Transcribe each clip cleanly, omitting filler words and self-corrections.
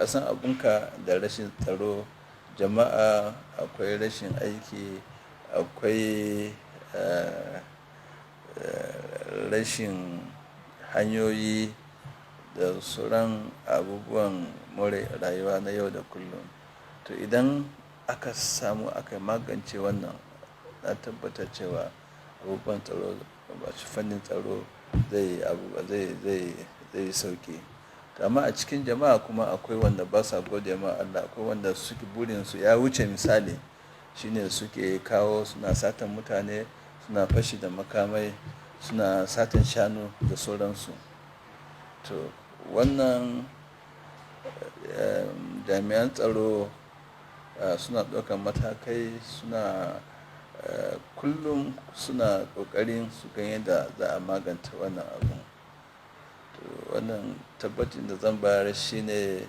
Ka san abunka da rashin tsaro, jama'a akwai rashin aiki, akwai rashin hanyoyi da sauran abubuwan more rayuwa na yau da kullum. To idan aka samu aka magance wannan, na tabbatar cewa abubuwan tsaro, fannin tsaro zai abu zai, zai, zai yi sauƙi. Amma a cikin jama'a kuma akwai wanda basa gode ma Allah, akwai wanda suke burin su ya wuce misali. Shine suke kawo suna satan mutane, suna fashi da makamai, suna satan shanu da sauransu. To wannan jami'an tsaro suna ɗaukan matakai, suna kullum suna ƙoƙarin su gan yadda za a magance wannan abun. To wannan tabbacin da zan bayar shine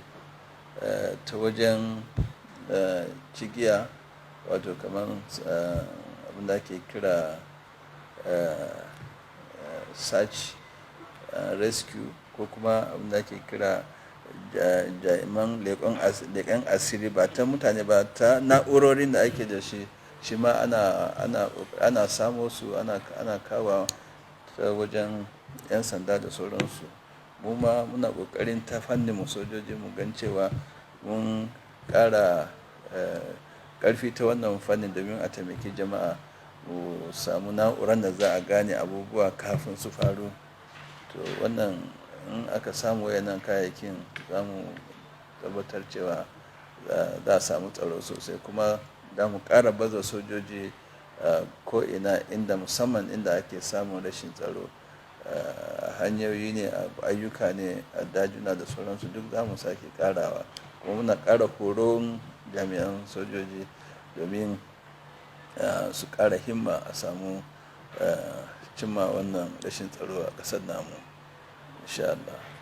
ta wajen cigiya, wato kamar abin da ake kira search and rescue ko kuma abin da ake kira jami'an leƙen asiri, ba ta mutane ba, ta na'urorin da ake da shi. Shi ma ana samo su, ana kawo ta wajen 'yan sanda da sauransu. Mu ma muna ƙoƙarin ta fannin mu sojoji mu gan cewa mun ƙara ƙarfi ta wannan fannin domin a taimaki jama'a mu samu na'urar da za a gane abubuwa kafin su faru. To wannan in aka samu wayannan kayayyakin, za mu tabbatar cewa za a samu tsaro sosai, kuma za mu ƙara baza sojoji ko ina inda, musamman inda ake samun rashin tsaro. Hanyoyi ne, ayyuka ne, a dajuna da sauransu, duk za mu sake ƙarawa. Kuma muna ƙara horon jami'an sojoji domin su ƙara himma a samu cimma wannan rashin tsaro a ƙasar namu, in sha Allah.